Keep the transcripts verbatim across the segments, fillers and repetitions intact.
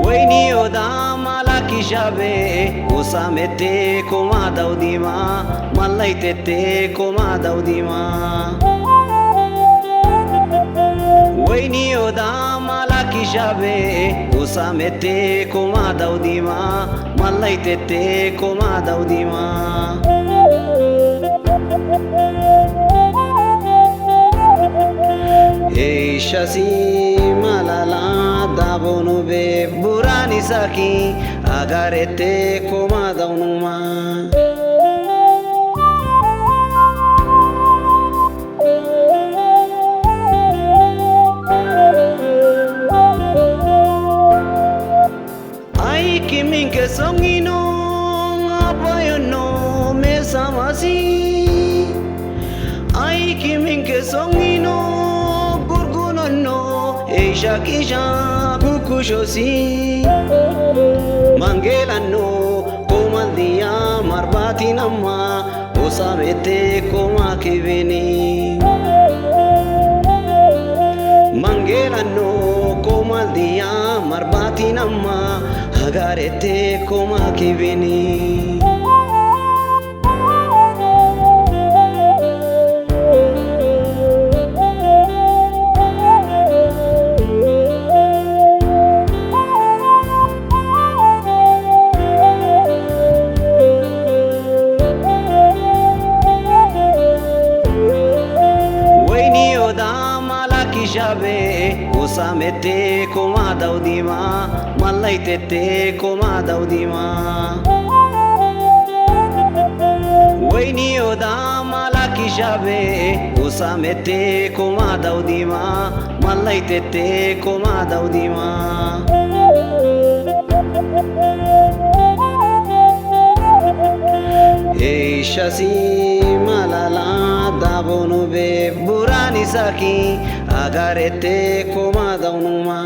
Wayne odama laki shabe, usa mete koma daw dima, malai tete koma daw dima. Wayne odama laki shabe, usa mete koma daw dima, malai tete koma daw dima. Eisha si malala dabonu be, burani saki agarete koma dawnuma. Ai kimin ke songino, apayon no me samasi. Ai kimin ke songino, gurgunon no, eisha kisha kukushosi. Mangelan no, komal dia marbatin ama, usa mete koma kibini. Mangelan no, komal dia marbatin ama, agarete koma kibini. Wayne odama laki shabe, usa mete koma daw dima, malai tete koma daw dima. Wayne odama laki shabe, usa mete koma daw dima, malai tete koma daw dima. Eisha si malala dabonu be, burani saki agarete koma dawnuma.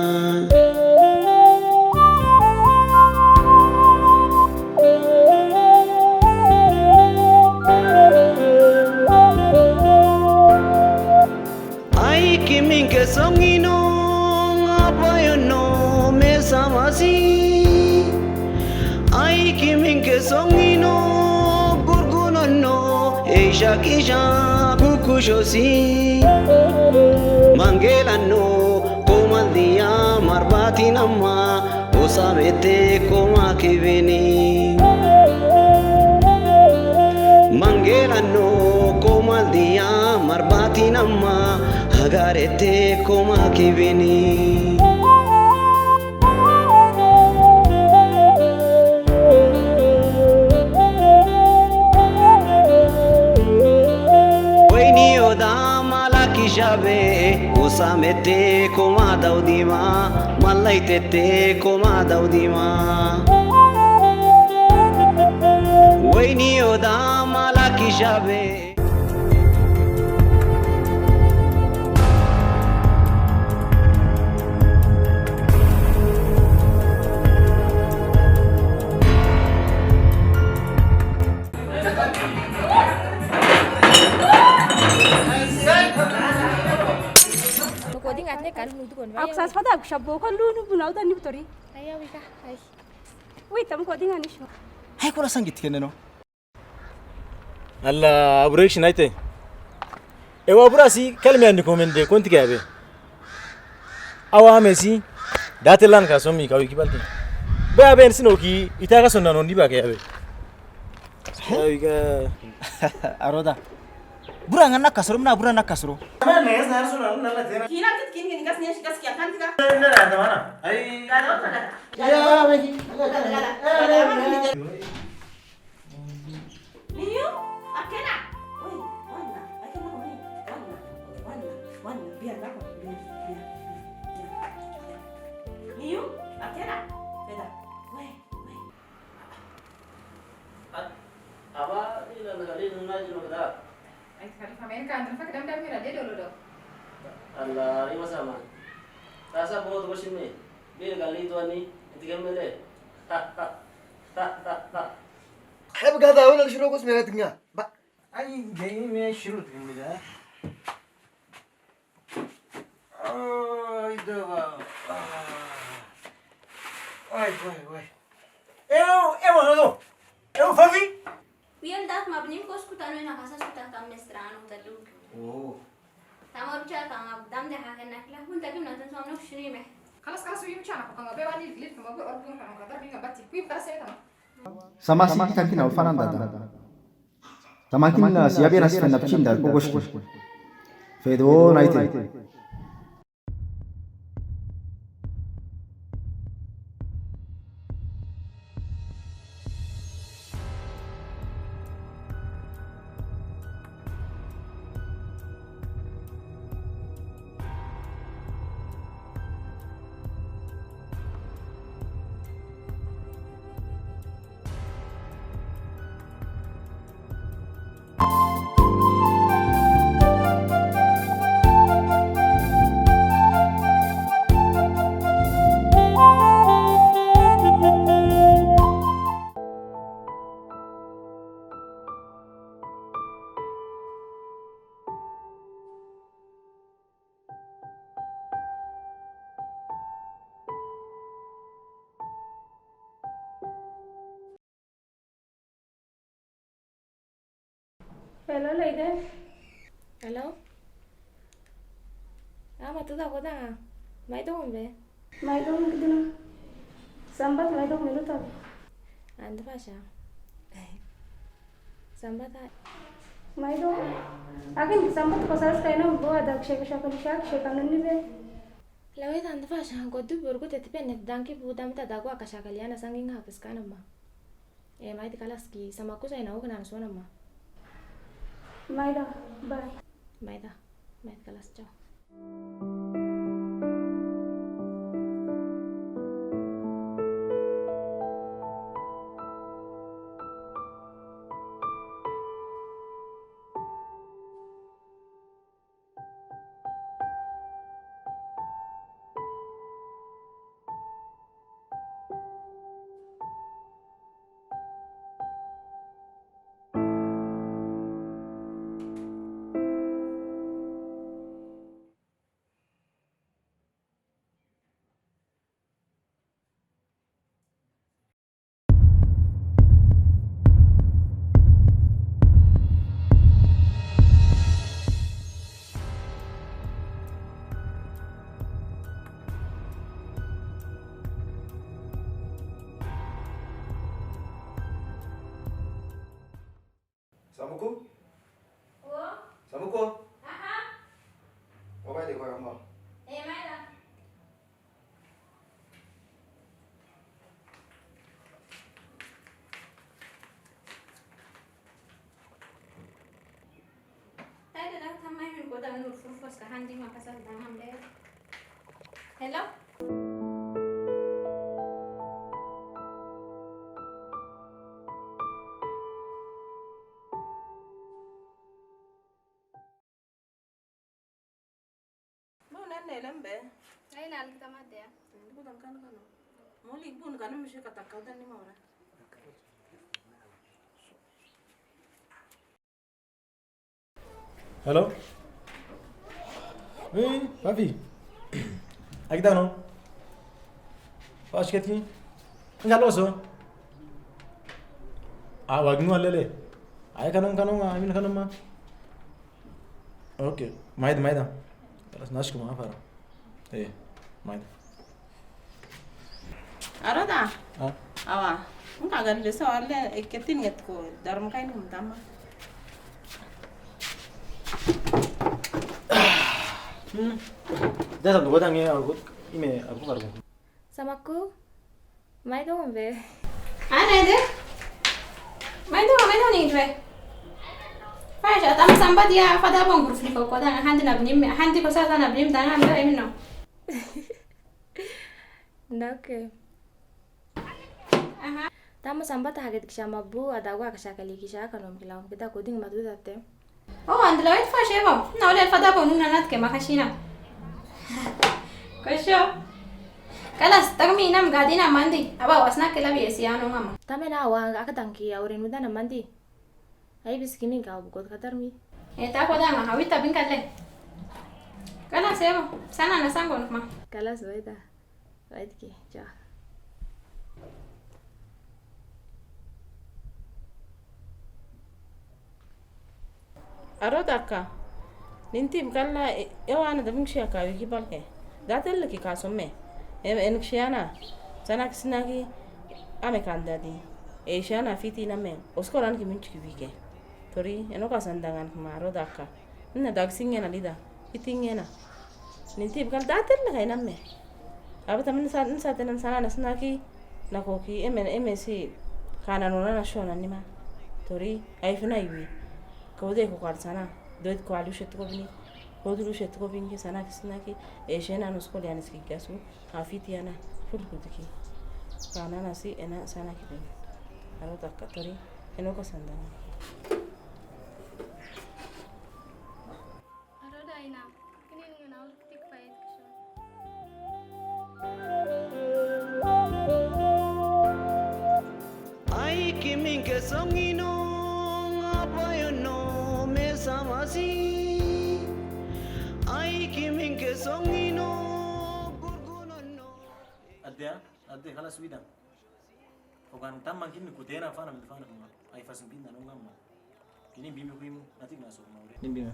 Ai kimin ke songino, apayon no me samasi. Ai kimin ke songino, gurgunon no, eisha kisha kukushosi. Mangelan no, komal dia marbatin ama, usa mete koma kibini. Mangelan no, komal dia marbatin ama, agarete koma kibini. Wayne odama laki shabe, usa mete koma daw dima, malai tete koma daw dima. Wayne odama laki shabe. Ako sas fada aku sabo ko lunu buna uta ni butori. Aya wika. Ai. Wita mu ko dinga ni sho. Ai, kura sangit kene no. Alla, abura ishi naite. Ewa, abura si kalmi ani komende konti ke abe. Awa ame si datelan ka somi ka wiki balti. Be abe ni sino ki ita ka sonna no ni ba ke abe. Aroda. Bura nga na kasro, muna bura na kasro. Aba, di na nagalidu na jino kada. Ay, kali pamer ka andra fa kadam dam mira de dolo do. Ala, rima sama. Tasa bo to simi. Bi nagalidu ani, iti kemele. Ay, ba gada, wala shuru ko smera tinga. Ba. Ay, gay me shuru tinga. Ay, da ba. Ay, ay, ay. Eu, eu, eu, eu, Fafi. Wiyel dat ma bnim ko skutan we na kasa skutan kam mestrano ta duk. Oh. Tamar cha kam ab dam de ha ken nakla hun ta kim na tun som no shri me. Kalas, kalas, wi mchana ko kama be wani lip kama be or kun kama kadar binga bati. Wi kalas e kama. Samasi tanki na ulfanan dada. Tamankin, ah, siya biya' na si fenna pichin dar ko goshki. Fedo naite. Hello, Laiden. Hello. Ah, matu da ko da. Mai do be. Mai do ke dina. Sambat mai do melu ta. Anda pasha. Sambat a. Mai do. Akin sambat ko sas kaina bo ada kshe kshe ko shak kshe kanun ni be. Lawe ta anda pasha. Godu burgu tete pe ne danki bu dam ta dago akasha kaliana sangin ha peskana ma. E, maida kalas ki, samaku sa ina oke nan suana ma. Maida, bye. Maida, maida kalas, ciao. Samuku? Wo? Samuku? Aha. Wa maida ko yamba. E, maida. Hello? Mo nan ne lembe. Ay, nal kita mate ya. Nal kita kan kan. Mo li bun kan mo shi kata kau dan ni mo ra. Hello? Hey, Papi. Akita no? Pas keti? Ngalo so. A, wagnu alele. Ay, kanong, kanong, a, amin kanong ma. Okay. Maida, maida. Kalas, nashku ma para. E, maida. Aroda. A? Awa. Nka gan le so ale eketin nget ko darum kain kum tama. Hmm. Dasa dugo dange aku ime aku baru. Samaku. Mai dong be. Ana de. Mai dong, mai dong ni be. Fa ja tam sambat ya fada bong kursi ko ko dang handi na bnim, handi ko sa sa na bnim dang am do emno. Nda oke. Aha. Tama sambat haget kisha mabu, adagu akasha kali kisha kanom kilaom kita kuding matu date. Oh, andala wait fa shebo. Na ole fada bong nung nanat ke makashina. Kosho. Kalas, tagmi inam gadina mandi. Aba wasna kela bi esi anu mama. Tame na wa aka dangki aurin uda na mandi. Ai bis kini ga bukot katar mi. Eh, ta ko da ma hawi tabin kalle. Kalas ebo, sana na sango nukma. Kalas baida. Baid ki, ja. Aro dakka. Ninti mkalla, e, ewa na dabing siya ka wiki balke. Datel ki kasomme. Em, en siya na. Sana kisna ki ame kandadi. E siya na fiti na me. Osko ran ki minchi ki wike. Tori, eno ka sandangan kuma aro dakka. Nna dagsing ena lida. Fiti ena. Ninti bikal datel na kainam me. Aba taman sa, sa tenan sana na sana ki, na ko ki, eme, eme si, kana nona na shona nima. Tori, ai fina iwi. Ko de ko kal sana. Doit ko alu shet ko bini. Ko dulu shet ko bini sana ki sana ki. E shena no sko lianis ki gasu. Afiti ana. Ful kuduki. Kana na si, ena sana ki bini. Aro dakka tori. Eno ka sandangan. Aro da ina, kini ngenau tik pait kisho. Ai kimin ke songino, apa yo no me samasi. Ai kimin ke songino, gurguno no. Adde, adde, kalas wida. Okan tamang kini kutena fana, fana kuma. Ai fasin pinda nungamma. Kini bimi kuimu, natik na so maure. Kini bimi.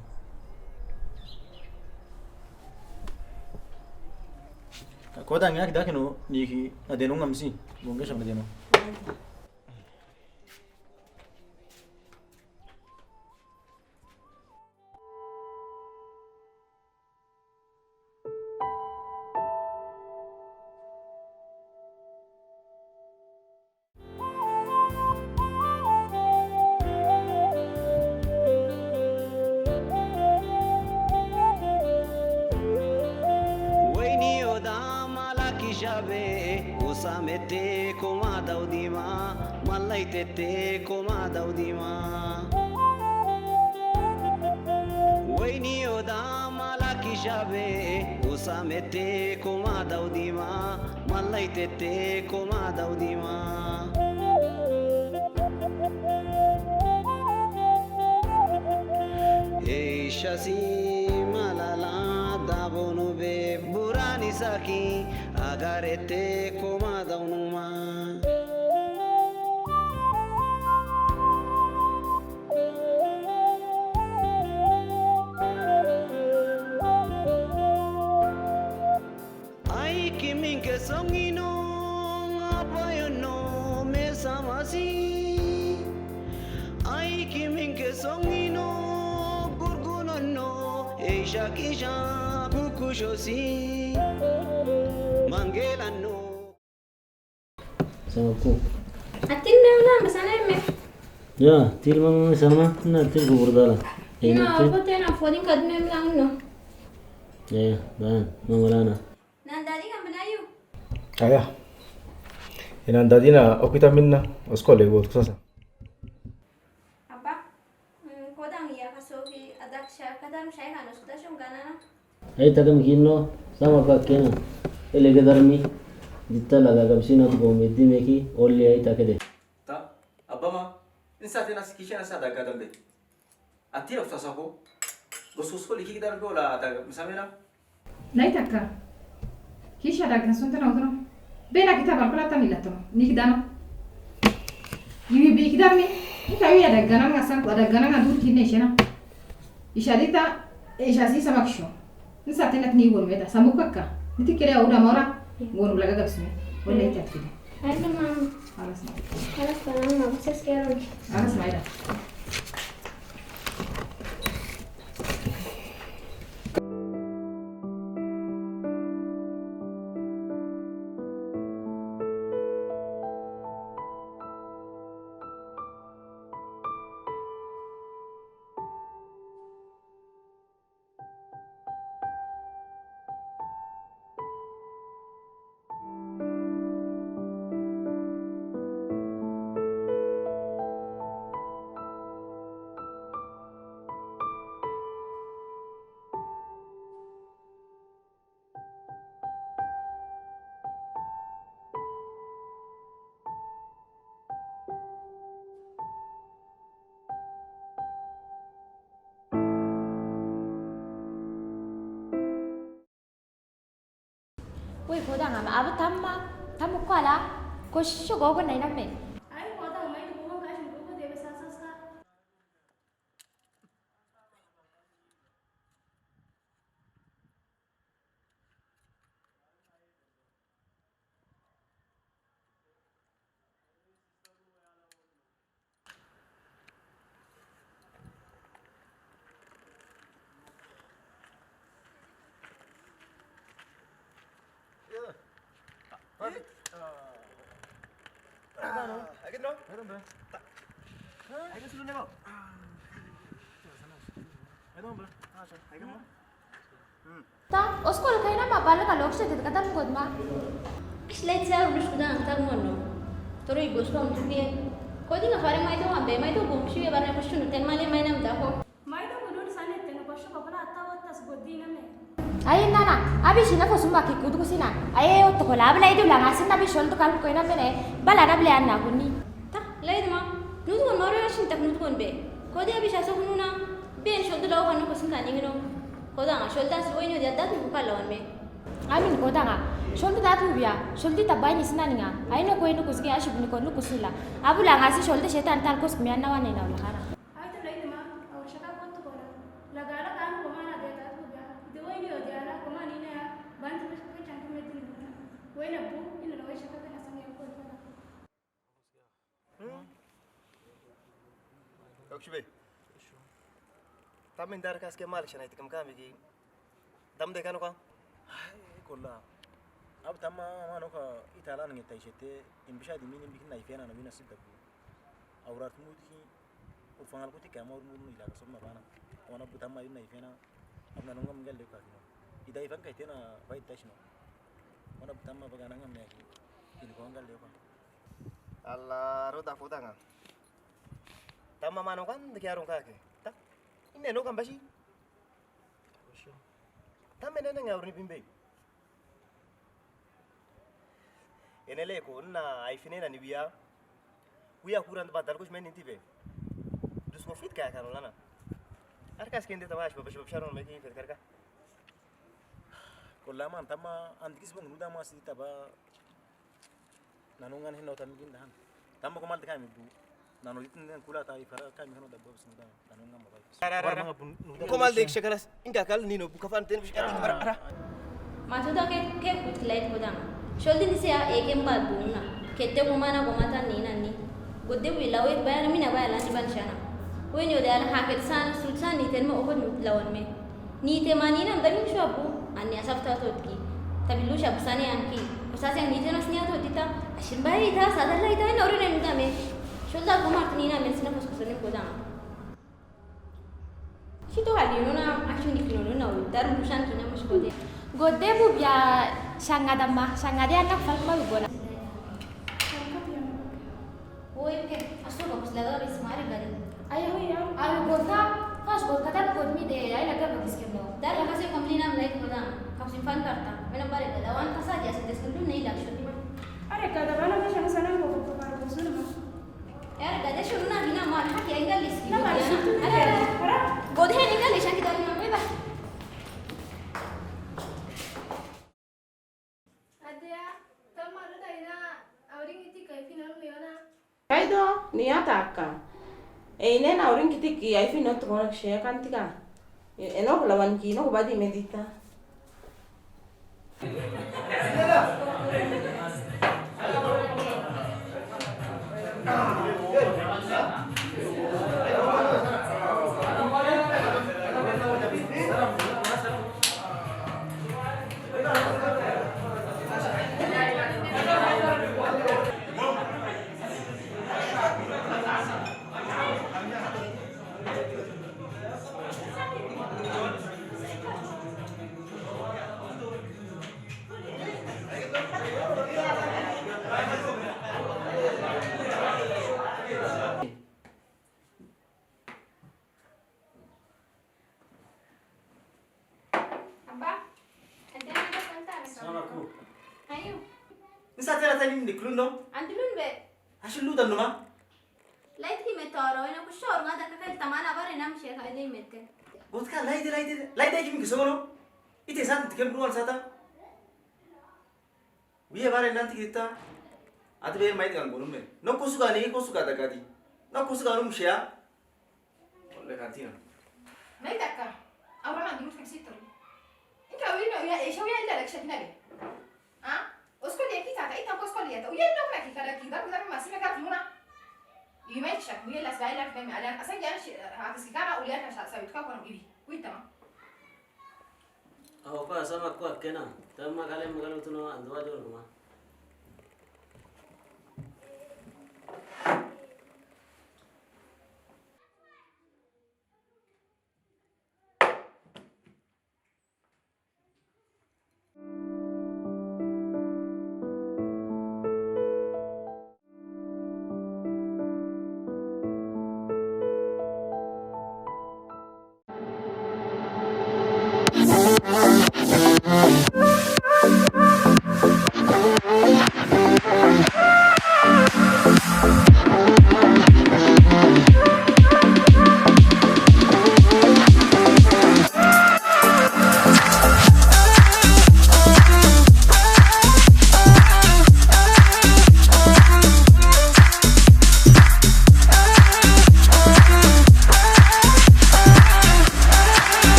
Ko da ngak da kino ni ki adeno ngamsi, bunge siyam adeno. Wayne yo da mala ki shabe, usa mete kuma daudima, malai tete kuma daudima. Wayne yo da mala ki shabe, usa mete kuma daudima, malai tete kuma daudima. Eisha si malala dabonu be burani saki agarete kuma daunuma. Ai kimin ke songino, apa yo no me samasi. Ai kimin ke songino, gurguno no, eisha kisha kukushosi. Mangela no. Samaku. Atin me ulang ke sana me. Ya, til mama sama na til kubur dala. Ina, apa tena fodin kadme ulang no. Ya, dan, mama lana. Nandadi kan binayu. Aya. Inandadi na okita minna, oskole go sasa. Apa? Hmm, kodang iya kasoki adak sha kadam shai kan oskita shung ganana. Ai takam kino, sama pa kena. Ele ke darmi. Ditta laga gabsina tu ko meddi meki, oli ai takede. Ta, abba ma, insa tena sikisha na sa daga dambe. Ati ra sasako. Gosu gosu liki kita ko la ta misamena. Nai takka. Kisha dagga sunta na utono. Bena kita barkula ta milatono. Ni kita no. Iwi bi kita mi. Ita wi ada ganang asang, ada ganang adur kine shena. Isha dita, isha si sama kisho. Nsa tenak ni gon meta. Samukaka. Niti kere uda mora. Gon ulaga gabsime. Wala ita kide. Ay, ma'am. Alas na. Alas na, ma'am. Ses kero. Alas na, ida. Woi, kodanga ma, abu tamma, tamma kuala, koshu gogo nai namme. Ay, kodanga ma, ini bukan kasih buku dia besar saska. Ta, oskol kaina ma bala ka lokse te katan god ma. Ish lai tia urus kuda ang tag mono. Toro i gospa untuk dia. Kodi nga fare maito ambe maito gomsi ya barna kushunu ten male mainam dako. Maito gudun sane ten kushunu papala atta watta sgodi name. Ay nana, abi sina fo sumba ki kudu kusina. Ay otto kola abla idu langa sina abi soltu kal koina mene. Bala na bla anna kuni. Ta, lai dema. Nutu kon maro ya sin tak nutu kon be. Kodi abi sasa kununa. Be soltu lau kanu kusin kani ngino. Kodanga, soltu asi wai no dia datu buka lawan me. Amin kodanga, soltu datu bia, soltu tabai ni sina ninga. Ai no koi no kusge asi buni ko no kusula. Abu langa si soltu setan tal kus mi anna wane na ulakara. Ai tu lai tema, au shaka kotu kora. Lagala kan komana de datu bia. Ide wai no dia la komani na, bantu bes ko chantu me din. Wai na bu, ina wai shaka na sami ko. Hmm? Kau sibe. Tamma inda arkaske malik shanai tikam kami ki. Dam de kanu ka? Ai, kolla. Abu tamma manoka italan nge tai shete, imbisha di mini bikin nai fena na wina sida bu. Aurat mudi ki, ufangal kuti kama ur murnu ila ka somna bana. Wana bu tamma yun nai fena, abu nanunga mgal de ka kino. Ida ifan kai tena, bai tashi no. Wana bu tamma baga nanga me ki, ini ko ngal de ka. Ala, roda kodanga. Tamma manokan de kiarong kake. Ta? Ine no kan basi. Tamma ine nga urni bimbe. Ene le ko na ai fine na ni wia. Wia kuran ba dal kus men inti be. Dus ko fit kaya kan lana. Arkaske inde tama ash ba bashi ba sharon me ki fit karka. Kolla man tamma andikis bang nuda ma si taba. Nanu ngan hino tamigin dahan. Tamma komal de kami bu. Nanu itin den kula ta ifara kami hino da bu sinu da. Nanu ngan mabai. Komal de shakalas. Inga kal nino bu kafan ten shakati bara. Matu da ke ke kut lait kodanga. Sholdi ni se a ekem ba bu na. Kete komana komata ni na ni. Godde bu ilawe ba na mina ba la ni ban shana. Wen yo de ala haket san sulsan ni ten ma okot lawan me. Nite ma ninam daring shuabu, ani asap ta totki. Tabi lu shuabu sane anki. Kosa se nite nas nia totita, ashin bai ita, sadar la ita, ina uri rem dame. Sholda ko mart nina men sina kos kos ne kodang. Shito hali no na, ashin ni kino no na, dar musan kina muskode. Godde bu bia shanga damma, shanga de anak falk ma bu bona. Oy, ke, asu bagus laga bis mari gari. Ayo, ayo. Ayo, gorka, pas gorka tan god mi de, ay laga bagus kemno. Dar laga se komplain am lai koda, kapsin fan karta. Mena bare gada, wan pasa dia se des kuntu nei lak shoti. Are gada bana me shang sanang ko ko par ko sunu ma. Yar gada shuru na bina mar ha ke engal lis. Na mar shuru. Are, are. Gode he engal lis ki dari ma, bye bye. Adya, tamma anu daina, auring iti kai final miyona. Kaido, niya taka. E, ine na auring kiti ki, ai final tu konak share kan tika. E, eno kulawan ki, ino kubadi medita. Tani ni kulun no. Andi lun be. Ashi lu dan numa. Laiti ki me toro, ina ku shor nga da ka kai tamana bare nam she ka ede mete. Bot ka laiti, laiti, laiti ki mi kisono. Ite san tikem ruan sata. Wiye bare nan tikita. Ati be mai kan gunum me. No kusuka ni kusuka da kati. No kusuka num shia. Wala kantina. Nai takka. Awra nang dulu kan situ. Inta wili no ya, eh, shawi ya illa lek shatina be. Ah? Osko de kita ta, ita osko de ta. Uya no kena kita da kita, kita masih mereka luna. Yu mai shak, uya las bai lak mai adan. Asa ya shi, ha, kita kara uya ta sa, sa, itu ka kono ibi. Wita ma. Aho pa sama kuat kena. Tama kale magalu tuno anduwa jor kuma.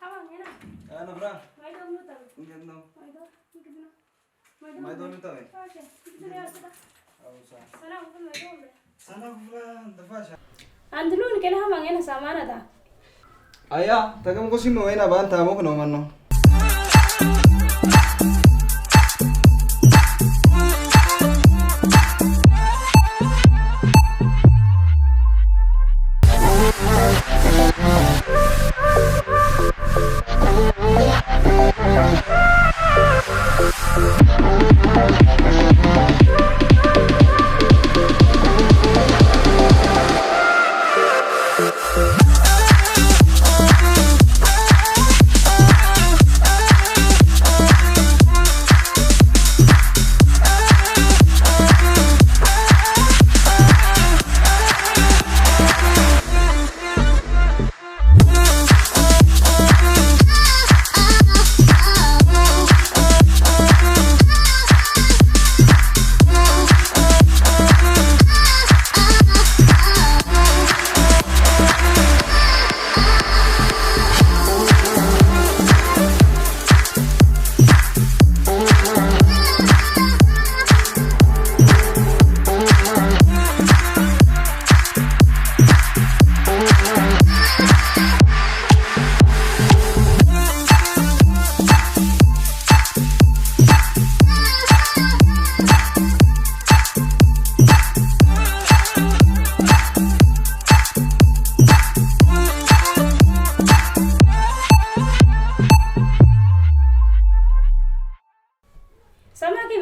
Hawang, ena? Ena, bra. Mai do, nu tahu. Ingat, no. Mai do, ikut, no. Mai do, nu tahu, eh? Oke, ikut, ya, sudah. Au, sa. Sana, aku mai do, bra. Sana, aku, bra, dapat, sa. Andulu ni kena hawang, ena, sama na ta. Aya, takam ko sinu ena ban tamo ko no mano.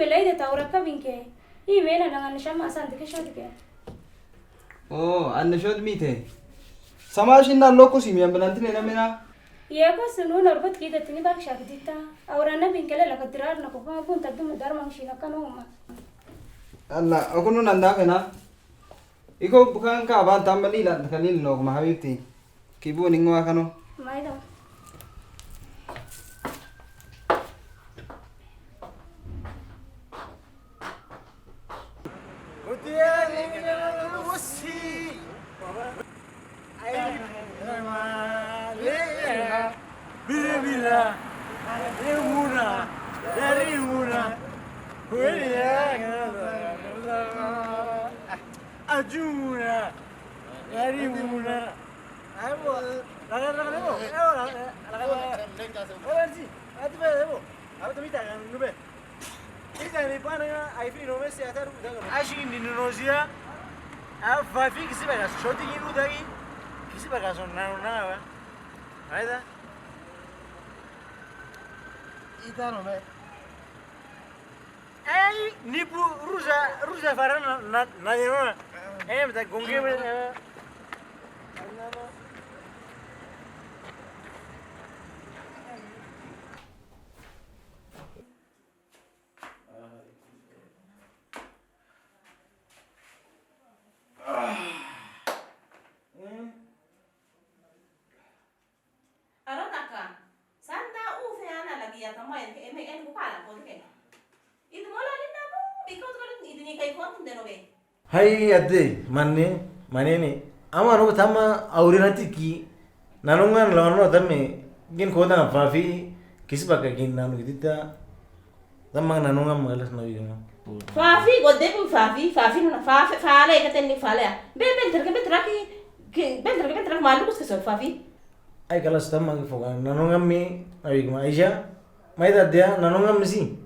Belai de tau raka bingke. I mena nang anu sama san dike sho dike. Oh, anu sho mite. Sama shin na loko si mi ambe nanti ne na mena. Ye ko sunu nor ko tiki de tini bak sha kidita. Aura na bingke le la ka dirar na ko pa bun ta dum dar mang shi na kanu ma. Ala, aku nu nanda kena. Iko bukan ka ban tambali la kalil no ma habibti. Kibu ningo akano. Mai do. Ajuna. Yari muna. Ayo, laga, laga, laga. Ayo, laga, laga. Ayo, si. Ati ba, ayo. Ayo, tumi ta, anu be. Ita ni pa na, ai fi no me si ata ru da. Ashi ni no sia. A fa fi kisi ba ka shoti ni ru da ki. Kisi ba ka son na, na, ba. Ai da. Ita no me. Ei, nipu ruza, ruza fara na, na, na yema. Em, ta gonge me, eh. Aro taka, sanda u fe ana lagi ya tama en, en, en ku kala ko ke. Idu mola ni namu, biko to ko idu ni kai ko tun de no be. Hai ade, mane, mane ni. Ama no tama auri na tiki. Nanu ngan lo no tame, gin ko da fafi, kisi baka gin nanu kidita. Tamang nanu ngam malas na wiga. Fafi, gode pun fafi, fafi nuna, fafi, fale, ka tenni fale. Be, be, terke, be, teraki, ke, be, terke, be, teraki, malu kus keso, fafi. Ai, kalas tamang foga, nanu ngam mi, na wiga, Aisha, mai da dia, nanu ngam mi si.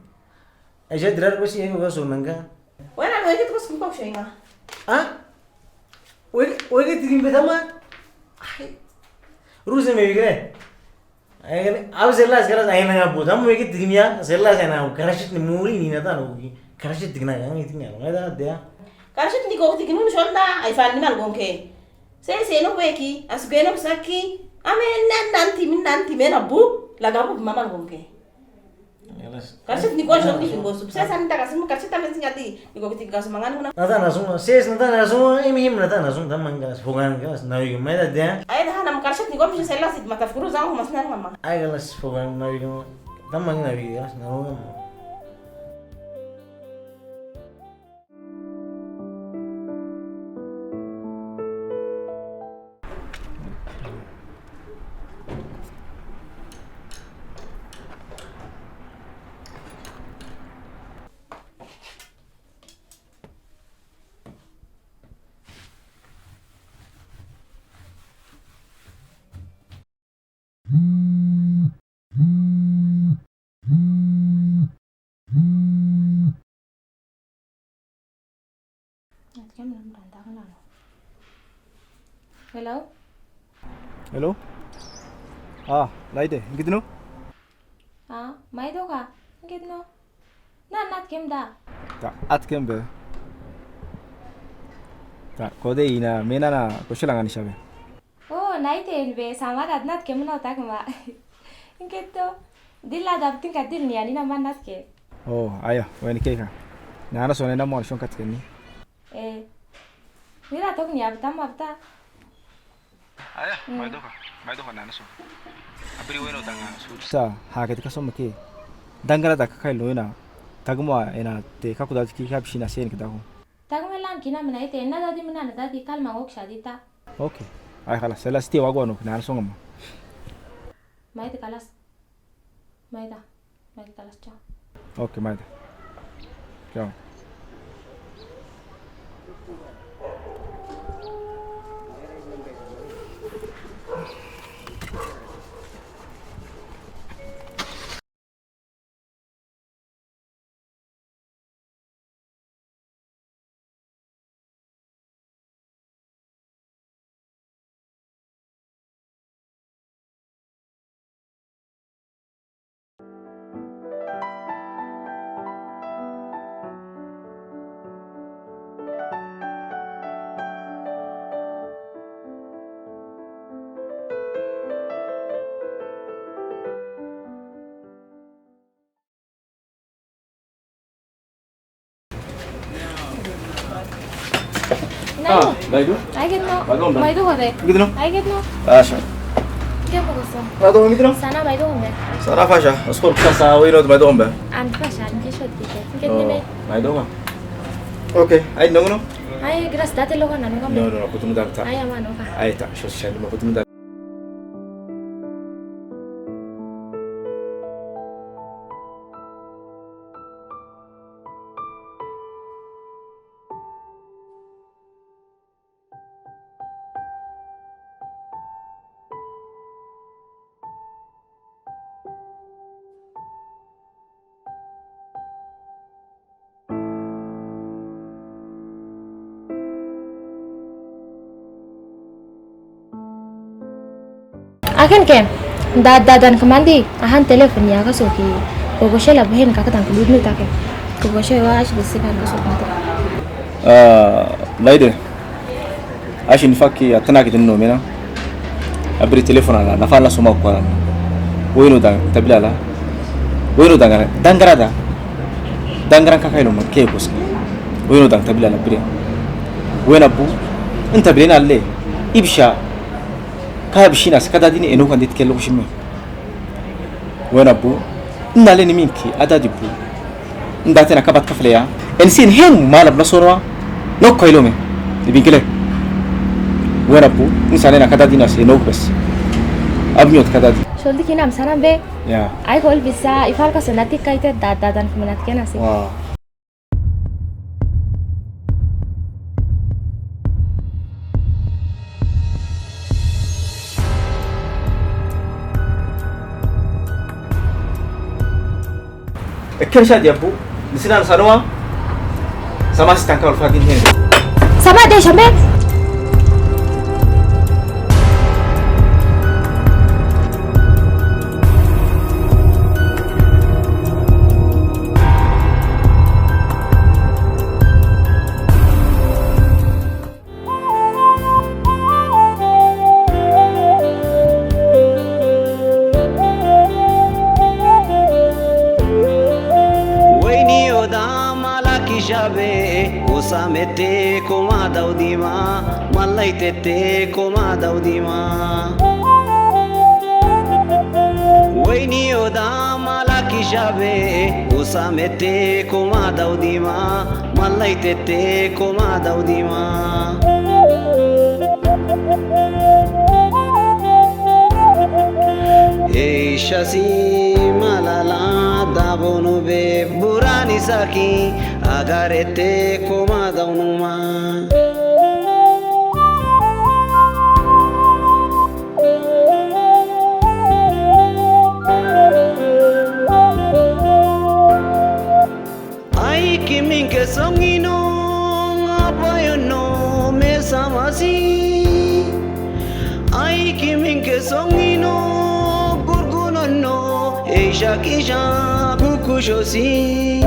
Aisha, dirar ko si, ai, foga so nangka. Wena, lo, eke, terus kumpok, shoinga. Ah? Wege, wege, tigim be tama. Ai. Ruse me wiga. Ai, kani, aw selas kalas ai nanga bu. Tamu wege tigim ya, selas ai nanga bu. Karashit ni muri ni na tanu ki. Karashit tigim na yang itigim ya. Ngai da dia. Karashit ni ko tigim nu shonda, ai fan ni mal gonke. Se, se no weki, as gwe no saki. Ame nan, nan timin, nan timin abu. Laga bu mama gonke. Karsip ni ko shok ni ko sup. Ses ani ta karsip, karsip ta mensi ngati. Ni ko kiti karsip mangan kuna. Nata nasung, ses nata nasung, imi him nata nasung, tamang kalas, fogan kalas, nawi mai da dia. Ai da hanam karsip ni ko bisa selas it mata furu zang mas nan mama. Ai kalas, fogan nawi ko, tamang nawi kalas, nawi mama. Hello? Hello? Ah, Laite, ingkit nu? Ah, Maido ka? Ingkit nu? Na, na, atkem da. Ta, atkem be. Ta, kode ina, mena na, kosila ngani siya be. Oh, naiten be, sama da, atkem na takma. Ingkit to. Dila da, tingka dil niya, nina man atke. Oh, ayo, wen ke ka. Nana sone na mo shon katke ni. Eh. Nila tok niya, bata, bata. Ayo, hmm. Maido ka, maido ka nana so. Abri weno tanga so. Sa, ha ke tika so make. Dangara da kakai lo ina. Tagmo ina te kaku da ki ka bishina sen ke da ko. Tagmo lan kina mina ite, na dadi mina na dadi kal mangok shadi ta. Okay. Ay, kalas. Sela siti wago ano, kinahanglan song mo. Maite kalas. Maite. Maite kalas, ciao. Okay, maite. Ciao. Ah, Maidu? Ai, ketno? Maidu, Maidu. Maidu hode? Ketno? Ai, ketno? Asha. Kemoko so? Maidu, ketno? Sana, Maidu hode? Sana fasha. Askor kasa, weno, Maidu hode? Ante fasha, ante soti ke. Ketno me? Maidu ma. Okay, ai, no, no. Ai, gracias, date lo gana, no, no, no, kutunu dagta. Ai, ama, no, ka. Ai, ta, so, sha, ma, kutunu dagta. Akan ke, da, dadan kemandi, ahan telepon ya ka soki. Koko sela behen ka katang kulud nu take. Koko sela wa ashi besi kan ka soki. Ah, Maidu. Ashi ni faki atana ki dinu mena. Abiri telepon ala, na fala soma kwa. Weno dang, tabila la. Weno dang, dangara da. Dangara kaka ilo man, ke koski. Weno dang, tabila la, biri. Wena bu, in tabila na le. Ibsha. Ka ibshi na, sa ka dadini eno kan dit kelo kushime. Wena bu, in na le ni minki, adadi bu. In date na kabat kafle ya. En sin hen malab na sonwa. No koilo me. Ibin kele. Wena bu, in sale na kadadi na se no bes. Abnyot kadadi. Sholdi kinam sanam be. Ya. Ai kol bisa, ifal ka senati kaite da, dadan kumanat kena se. Wa. Ekken sha diya bu, ni sinan sanwa, sama si tangka ulfatin hen. Sama de shambe. Wayne oda mala ki shabe, usa mete koma daudima, malai tete koma daudima. Wayne oda mala ki shabe, usa mete koma daudima, malai tete koma daudima. Eisha si malala dabonu be burani saki agarete koma daunuma. Ai kimin ke songino, apayon no me samasi. Ai kimin ke songino, gurgunon no, eisha kisha kukushosi.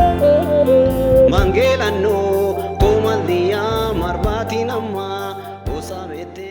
Mangelan no, komal diya marbatin ama, usa mete